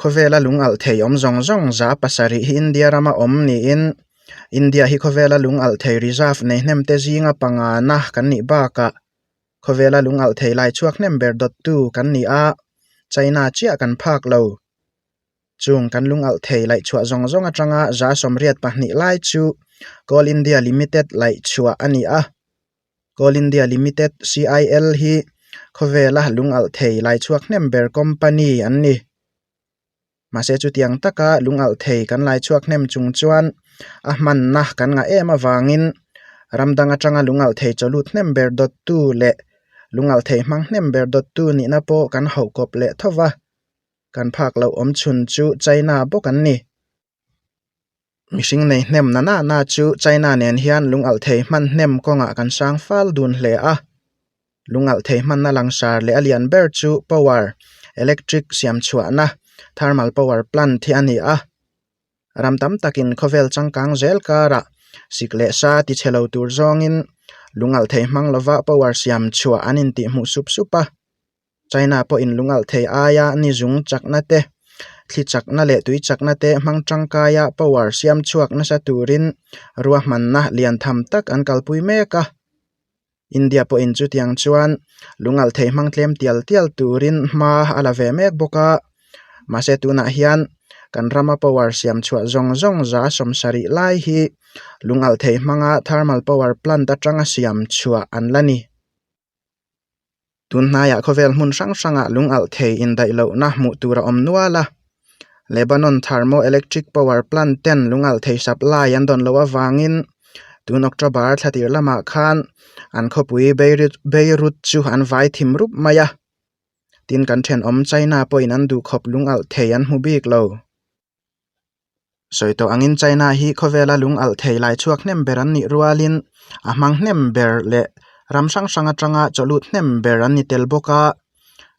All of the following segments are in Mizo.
Khawvela lungalh thei awm zawng zawng 7% hi India rama awm niin India hi khawvela lungalh thei reserve nei hnem te zinga pangana kan nih bakah khawvela lungalh thei lai chhuak hnem ber dawttu kan ni a, China chiah kan phak lo. Chung kan lungalh thei laih chhuah zawng zawng atanga 82% lai chu Coal India Limited laih chhuah a ni a. Coal India Limited, CIL, hi khawvela lungalh thei lai chhuak hnem ber company an ni. Mahse chutiang taka lungalh thei kan lai chhuak hnem chung chuan a hmanna kan ngah em avangin ram dang atanga lungalh thei chawlut hnem ber dawttu leh lungalh thei hmang hnem ber dawttu nihna pawh kan hauh kawp leh tho va. Kan phak loh awm chhun chu China bawk an ni. Mihring nei hnem na na na chu China nen hian lungalh thei hman hnem kawngah kan sang fal dun hle a. Lungalh thei hmanna langsar leh a lian ber chu power, electric, siam chhuahna, thermal power plant hi a ni a. Ram tam takin khawvel changkang zel karah sik leh sa ti chhe lo tur zawngin lungalh thei hmang lova power siam chhuah an intihhmuh sup sup a. China pawhin lungalh thei aia ni zung chakna te, thli chakna leh tui chakna te hmang tangkaia power siam chhuak nasa turin ruahmanna lian tham tak an kalpui mek a. India pawhin chutiang chuan lungalh thei hmang tlem tial tial turin hma a la ve mek bawk a. Mahse tunah hian kan rama power siam chhuah zawng zawng 70% lai hi lungalh thei hmanga thermal power plant atanga siam chhuah an la ni. Tunhnaiah khawvel hmun hrang hrangah lungalh thei indaih lohna hmuh tur a awm nual a. Lebanon thermo electric power plant ten lungalh thei supply an dawn loh avangin tun October thla tir lamah khan an khawpui Beirut Beirut chu an vai thim rup mai a. Tin kan thenawm China pawhin an duhkhawp lungalh thei an hmu bik lo. Sawi tawh angin China hi khawvela lung alh thei lai chhuak hnem ber an nih rualin a hmang hnem ber leh ram hrang hrang atanga chawlut hnem ber an ni tel bawk a.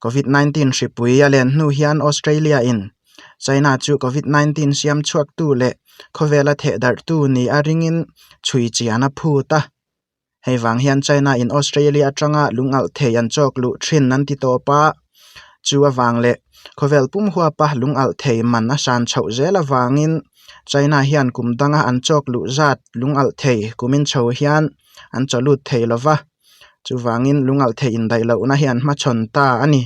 Covid 19 hripui a len hnu hian Australia in China chu Covid 19 siam chhuaktu leh khawvela theh darhtu ni a ringin chhui chian a phut a. Hei vang hian China in Australia atanga lung alh thei an chawk luh thin an ti tawp a, chu avang leh khawvel pum huapa lung alh thei man a san chhoh zel avangin China hian kum danga an chawk luh zat lung alh thei kumin chho hian an chaw lut thei lova, chuvangin lung alh thei indaih lohna hi an hmachhawn ta a ni.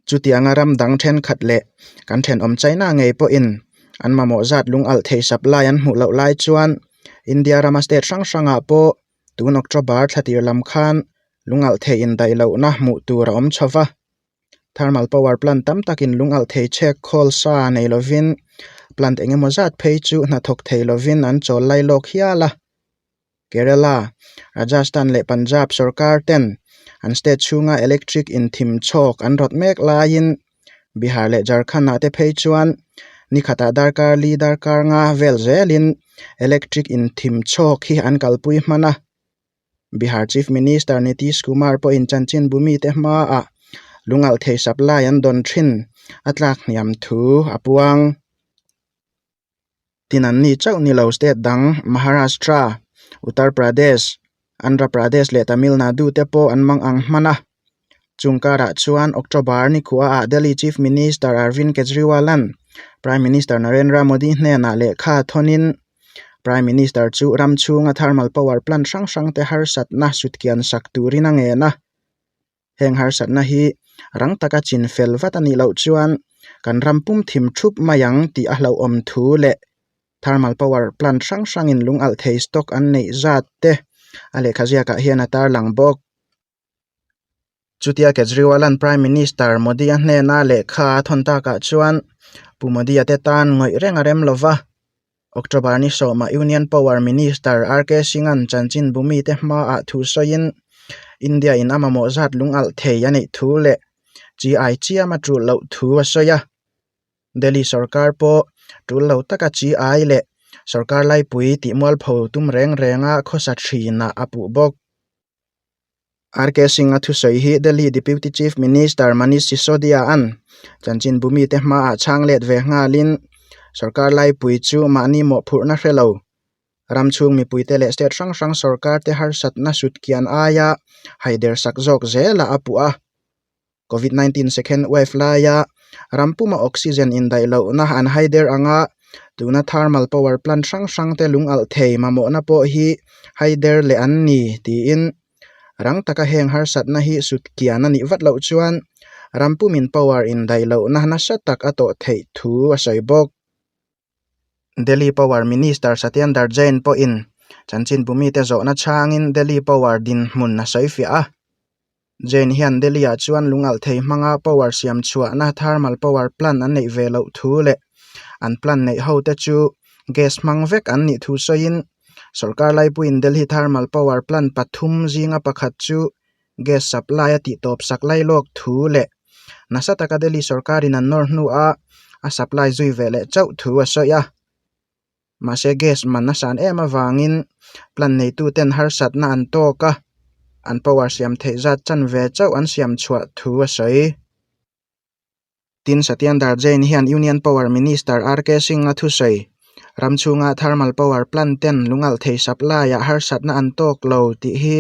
Chutianga ram dang thenkhat leh kan thenawm China ngei pawhin an mamawh zat lung alh thei supply an hmuh loh lai chuan India rama state hrang hrangah pawh tun October thla tir lam khan lung alh thei indaih lohna hmuh tur a awm chho va. Thermal power plant tam takin lung alh thei chhek khawl sa nei lovin plant eng emaw zat phei chu hnathawk thei lovin an chawl lai lawk hial a. Kerala, Rajasthan leh Punjab sorkar ten an state chhunga electric inthim chhawk an rawt mek laiin Bihar leh Jharkhand ah te phei chuan ni khatah darkar li darkar nga vel zelin electric inthim chhawk hi an kalpui hman a. Bihar Chief Minister Nitish Kumar pawhin chanchinbu mite hmaah lungalh thei supply an dawn thin a tlak hniam thu a puang. Tin an ni chauh ni lo state dang Maharashtra, Uttar Pradesh, Andhra Pradesh leh Tamil Nadu te pawh an mang ang hman a. Chung karah chuan October ni khuaah Delhi Chief Minister Arvind Kejriwal-a'n Prime Minister Narendra Modi hnenah lehkha thawnin Prime Minister chu ram chhunga thermal power plant hrang hrang te harsatna sutkian sak turin a ngen a. Heng harsatna hi rang taka chin fel vat a nih loh chuan kan ram pum thim thup mai ang tih a hlauhawm thu leh thermal power plant hrang hrangin lung alh thei stock an neih zat te a lehkha ziakah hian a tarlang bawk. Chutia Kejriwal-a'n Prime Minister Modi-a hnena lehkha a thawn takah chuan Pu Modi-a te tan ngawih reng a rem lo va. October ni sawmah Union Power Minister RK Singh-a'n chanchinbu mite hmaah thu sawiin India-in a mamawh zat lung alh thei a neih thu leh chi ai chiam a tul loh thu a sawi a. Delhi sorkar pawh tul lo taka chi ai leh sorkar laipui tih mualpho tum reng renga khawsa thinah a puh bawk. RK Singh-a thusawi hi Delhi Deputy Chief Minister Manish Sisodia-a'n chanchinbu mite hmaah chhang let ve nghalin sorkar laipui chu mahni mawhphurhna hre lo. Ram chhung mipuite leh state hrang hrang sorkar te harsatna sutkian aia haider sak zawk zelah a puh a. Covid 19 second wave laia ram puma oxygen indaih lohna an haider ang a, tuna thermal power plant hrang hrang te lung alh thei mamawhna pawh hi haider leh an ni tiin rang taka heng harsatna hi sut kian a nih vat loh chuan ram pumin power indaih lohna nasa tak a tawh theih thu a sawi bawk. Delhi Power Minister Satyendar Jain pawhin chanchinbu mite zawhna chhangin Delhi Power dinhmun a sawifiah a. Jain hian Delhi-ah chuan lungalh thei hmanga power siam chhuahna thermal power plant an neih ve loh thu leh an plant neih hote chu gas hmang vek an nih thu sawiin sorkar laipuiin Delhi thermal power plant pathum zinga pakhat chu gas supply a tihtawp sak lailawk thu leh nasa taka Delhi sorkarin an nawr hnuah a supply zui ve leh chauh thu a sawi a. Mahse gas man a san em avangin plant neituten harsatna an tawk a, an power siam theih zat chan ve chauh an siam chhuah thu a sawi. Tin, Satyendar Jain hian Union Power Minister RK Singh a thusawi, ram chhunga thermal power plant ten lungalh thei supply-ah harsatna an tawk lo tih hi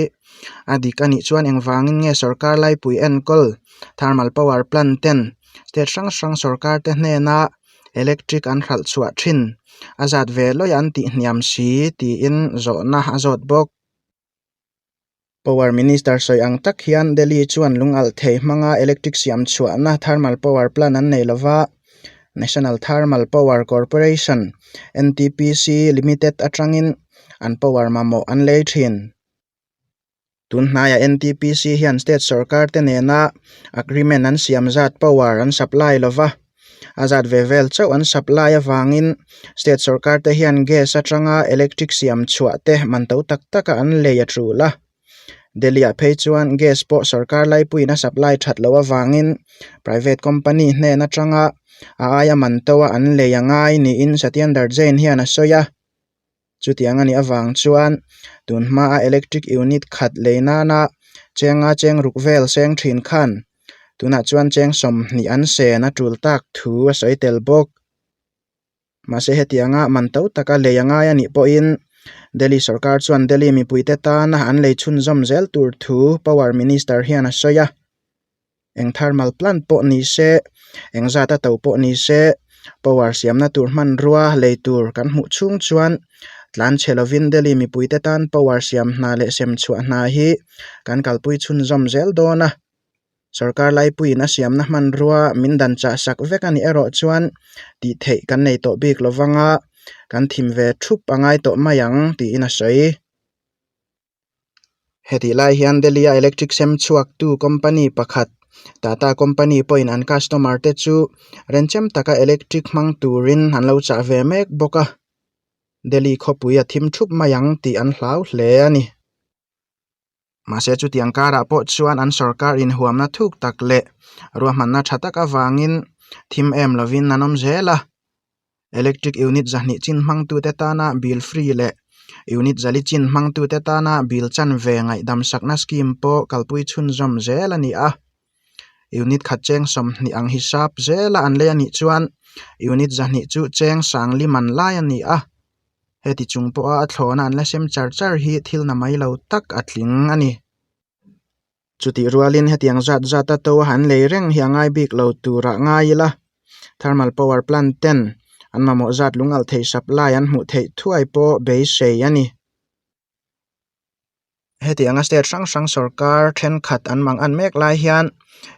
a dik a nih chuan engvangin nge sorkar laipui enkawl thermal power plant ten state hrang hrang sorkar te hnena electric an hralh chhuah thin a zat ve lawih an tih hniam si tiin zawhna a zawt bawk. Power Minister sawi ang tak hian Delhi chuan lungalh thei hmanga electric siam chhuahna thermal power plant an nei lova, National Thermal Power Corporation, NTPC, Limited atangin an power mamawh an lei thin. Tun hnaiah NTPC hian state sorkar te nena agreement an siam zat power an supply lova, A zat ve vel chauh an supply avangin state sorkar te hian gas atanga electric siam chhuah te man to tak taka an lei a tul a. Delhi ah phei chuan gas pawh sorkar laipuiin a supply that loh avangin private company hnen atanga a aia man to a an lei a ngai niin Satyendar Jain hian a sawi a. Chutiang a nih avang chuan tun hmaa electric unit khat lei nana chenga cheng ruk vel seng thin khan tunah chuan cheng 20 an sen a tul tak thu a sawi tel bawk. Mahse hetianga man to taka lei a ngai a nih pawhin Delhi sorkar chuan Delhi mipuite tana an lei chhunzawm zel tur thu Power Minister hian a sawi a. Eng thermal plant pawh ni se, eng zat a to pawh ni se, power siamna tur hmanrua lei tur kan hmuh chhung chuan tlan chhe lovin Delhi mipuite tan power siam hna leh sem chhuah hna hi kan kalpui chhunzawm zel dawn a. Sorkar laipuiin a siamna hmanrua min dan chah sak vek a nih erawh chuan tih theih kan nei tawh bik lovanga kan thim ve thup a ngai tawh mai ang tiin a sawi. Hetih lai hian Delhi-a electric sem chhuaktu company pakhat Tata company pawhin an customer te chu renchem taka electric hmang turin an lo chah ve mek bawk a, Delhi khawpui a thim thup mai ang tih an hlau hle a ni. Mahse chutiang karah pawh chuan an sorkar inhuamna thuk tak leh ruahmanna tha tak avangin thim em lovin an awm zel a. Electric unit 200 chin hmangtute tana bill free leh unit 400 chin hmangtute tana bill chanve ngaihdam sakna scheme pawh kalpui chhunzawm zel a ni a. Unit khat cheng 20 ang hisap zela an lei a nih chuan unit 200 chu cheng 50 man lai a ni a. Heti chung pawha a thlawhna an la sem char char hi thil na mai lo tak a tling a ni. Chutih rualin hetiang zat zat a to a han lei reng hi a ngai bik lo turah ngai ila, thermal power plant ten an mamawh zat lungalh thei supply an hmuh theih thuai pawh beisei a ni. Hetianga state hrang hrang sorkar thenkhat an mang an mek lai hian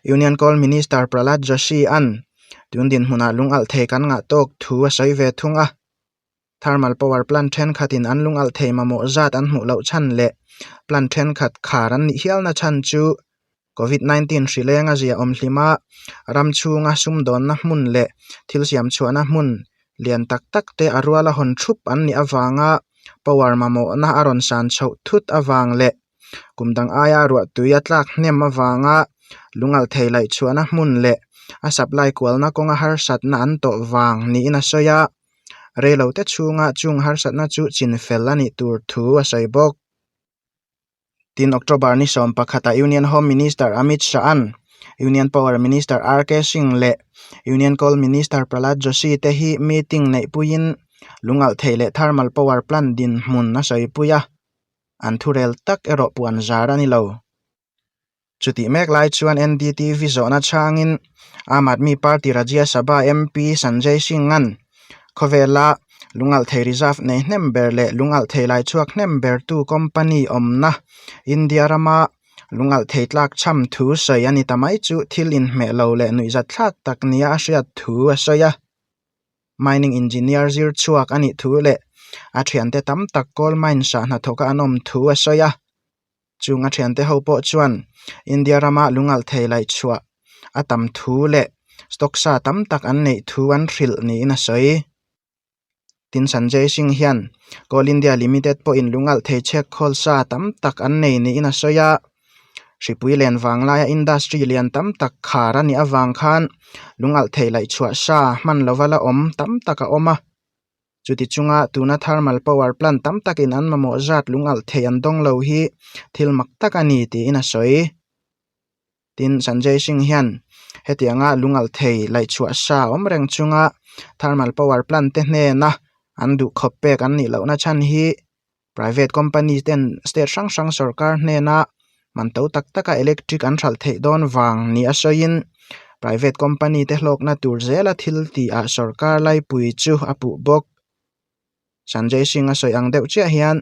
Union Coal Minister Prahlad Joshi an tun dinhmunah lungalh thei kan ngah tawk thu a sawi ve thung a. Thermal power plant thenkhatin an lungalh thei mamawh zat an hmuh loh chhan leh plant thenkhat khar an nih hialna chhan chu Covid 19 hri leng a zia awm hlima ram chhunga sumdawnna hmun leh thil siam chhuahna hmun lian tak tak te a ruala hawn thup an nih avanga power mamawhna a rawn san chhoh thut avang leh kum dang aia ruahtui a tlak hnem avanga lungalh thei laih chhuahna hmun leh a supply kualna kawnga harsatna an tawh vang niin a sawi a. Reilote chhunga chung harsatna chu chin fel a nih tur thu a sawi bawk. Tin, October ni 11 ah Union Home Minister Amit Shah-a'n Union Power Minister RK Singh leh Union Coal Minister Prahlad Joshi te hi meeting neihpuiin lungalh thei leh thermal power plant dinhmun a sawipui a, an thurel tak erawh puan zar a ni lo. Chutih mek lai chuan NDTV zawhna chhangin Aam Aadmi Party Rajya Sabha MP Sanjay Singh-a'n khawvela lungalhthei reserve nei hnem ber leh lungalhthei lai chhuak hnem bertu company awmna India rama lungalhthei tlak chham thu sawi a ni ta mai chu thil inhmeh lo leh nuihzat thlak tak nia a hriat thu a sawi a. Mining engineer zir chhuak a nih thu leh a thiante tam tak coal mines ah hnathawka an awm thu a sawi a. Chung a thiante ho pawh chuan India rama lungalhthei laih chhuah a tam thu leh stock sa tam tak an neih thu an hrilh niin a sawi. Tin Sanjay Singh hian Coal India Limited pawhin lungalhthei chhek khawl sa tam tak an nei niin a sawi a. Hripui len vang laia industry lian tam tak khar a nih avang khan lungalhthei laih chhuah sa hman lova la awm tam tak a awm a. Chuti chunga tuna thermal power plant tam takin an mamawh zat lungalh thei an dawng lo hi thil mak tak a ni tiin a sawi. Tin, Sanjay Singh hian hetianga lungalh thei laihchhuah sa awm reng chunga thermal power plant te hnena an duhkhawp pek an nih lohna chhan hi private company ten state hrang hrang sorkar hnena man to tak taka electric an hralh theih dawn vang ni a sawiin private company te hlawkna tur zela thil tih ah sorkar laipui chu a puh bawk. Sanjay Singh a sawi ang deuh chiah hian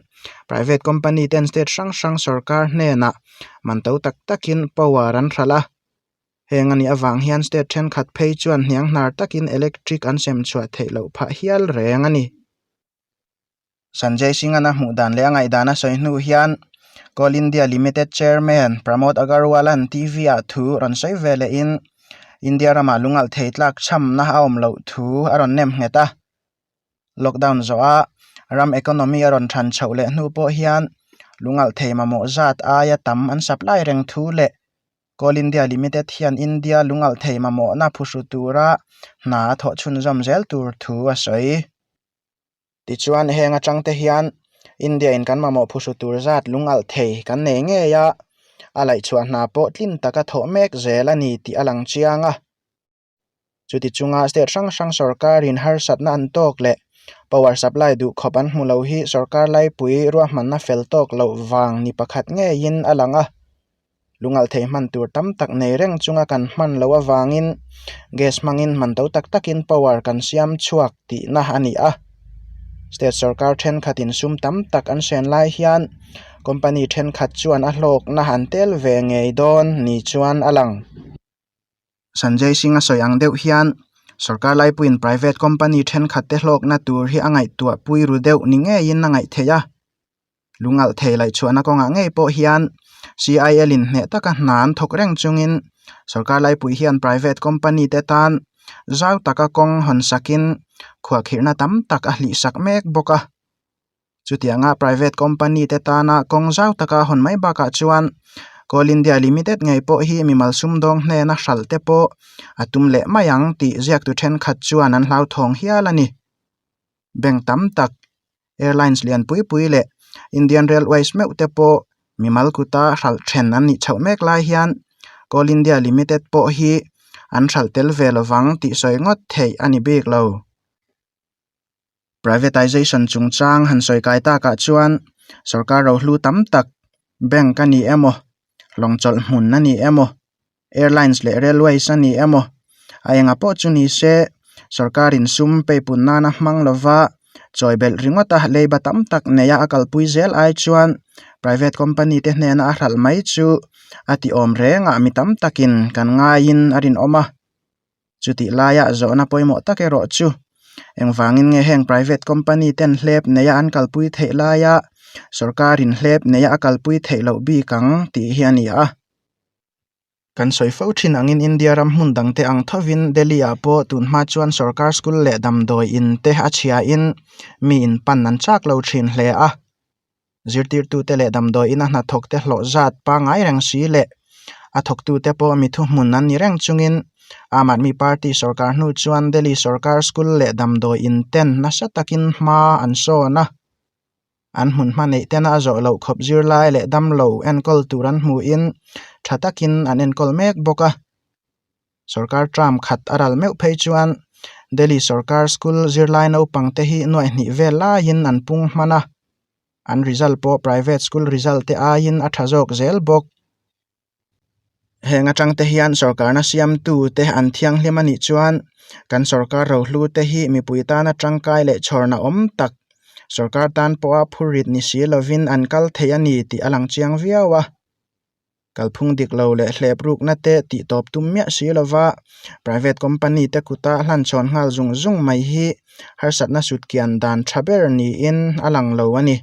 private company ten state hrang hrang sorkar hnenah man to tak takin power an hralh a, heng a nih avang hian state thenkhat phei chuan hniang hnar takin electric an sem chhuah theih loh phah hial reng a ni. Sanjay Singh-a'n a hmuh dan leh a ngaihdan a sawi hnu hian Coal India Limited Chairman Pramod Agarwal-a'n TV-ah thu rawn sawi ve lehin India ramah lungalh thei tlak chhamna a awm loh thu a rawn nem nghet a. Lockdown zawha ram economy a rawn than chhoh leh hnu pawh hian lungalh thei mamawh zat aia tam an supply reng thu leh Coal India Limited hian India lungalh thei mamawhna phuhru tura hna a thawh chhunzawm zel tur thu a sawi. Tichuan heng atang te hian India in kan mamawh phuhru tur zat lungalh thei kan nei ngei a, a laihchhuah hna pawh tlin taka thawh mek zel a ni tih a lang chiang a. Chuti chunga state hrang hrang sorkarin harsatna an tawk leh power supply duh khawp an hmu lo hi sorkar laipui ruahmanna fel tawk loh vang ni pakhat ngeiin a lang a. Lungalh thei hman tur tam tak nei reng chunga kan hman loh avangin gas hmangin man to tak takin power kan siam chhuak tihna a ni a. State sorkar thenkhatin sum tam tak an hren lai hian company thenkhat chuan a hlawkna an tel ve ngei dawn ni chuan a lang. Sanjay Singh a sawi ang deuh hian sorkar laipuiin private company thenkhat te hlawkna tur hi a ngaihtuah pui ru deuh ni ngeiin a ngaih theih a. Lungalh thei laihchhuahna kawngah ngei pawh hian CIL in hneh taka hna an thawk reng chungin sorkar laipui hian private company te tan zau taka kawng hawn sakin khuahkhirhna tam tak a hlih sak mek bawk a. Chutianga private company te tana kawng zau taka hawn mai bakah chuan Coal India Limited ngei pawh hi mimal sumdawng hnena hralh te pawh a tum leh mai ang tih ziaktu thenkhat chuan an hlauthawng hial a ni. Bank tam tak Airlines lian pui pui leh Indian Railways meuh te pawh mimal kuta hralh then an nih chhoh mek lai hian Coal India Limited pawh hi an hralh tel ve lovang tih sawi ngawt theih a ni bik lo. Privatization chungchang han sawi kai takah chuan sorkar rohlu tam tak bank a ni emaw lawngchawlh hmun a ni emaw airlines leh railways a ni emaw a enga pawh chu ni se sorkarin sum peipun nana hmang lova chawi belh ringawt a leiba tam tak neia a kalpui zel ai chuan private company te hnena a hralh mai chu a ti awm reng ah mi tam takin kan ngaiin a rinawm a. Chutih laia zawhna pawimawh tak erawh chu engvangin nge heng private company ten hlep neia an kalpui theih laia sorkarin hlep neia a kalpui theih loh bik ang tih hi a ni a. Kan sawi fo thin angin India ram hmun dangte ang thovin Delhi ah pawh tun hma chuan sorkar school leh damdawi in te a chhiain mi in pan an chak lo thin hle a. Zirtirtute leh damdawi ina hnathawkte hlawh zat pangngai reng si leh a thawktute pawh mi thuhmun an ni reng chungin Aam Aadmi Party sorkar hnu chuan Delhi sorkar school leh damdawi in ten nasa takin hma an sawn a. An hmun hma neih tena a zawh loh khawp zirlai leh damlo enkawl tur an hmuhin tha takin an enkawl mek bawk a. Sorkar term khat a ral meuh phei chuan Delhi sorkar school zirlai naupang te hi nuaih hnih vel laiin an pung hman a, an result pawh private school result te aiin a tha zawk zel bawk. Heng atang te hian sorkarna siamtu te an thianghlim a nih chuan kan sorkar rohlu te hi mipui tana tangkai leh chhawrna awm tak sorkar tan pawha phurrit ni si lovin an kal thei a ni tih a lang chiang viau a. Kalphung dik lo leh hlep rukna te tih tawp tum miah si lova private company te kuta hlan chhawn nghal zung zung mai hi harsatna sutkian dan tha ber niin a lang lo a ni.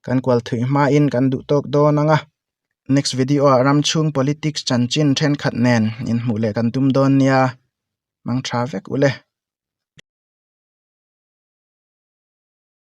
Kan kual thuih hmain kan duh tawk dawn ang a. Next video ah ram chhung politics chanchin thenkhat nen inhmuh leh kan tum dawn nia. Mang tha vek ule.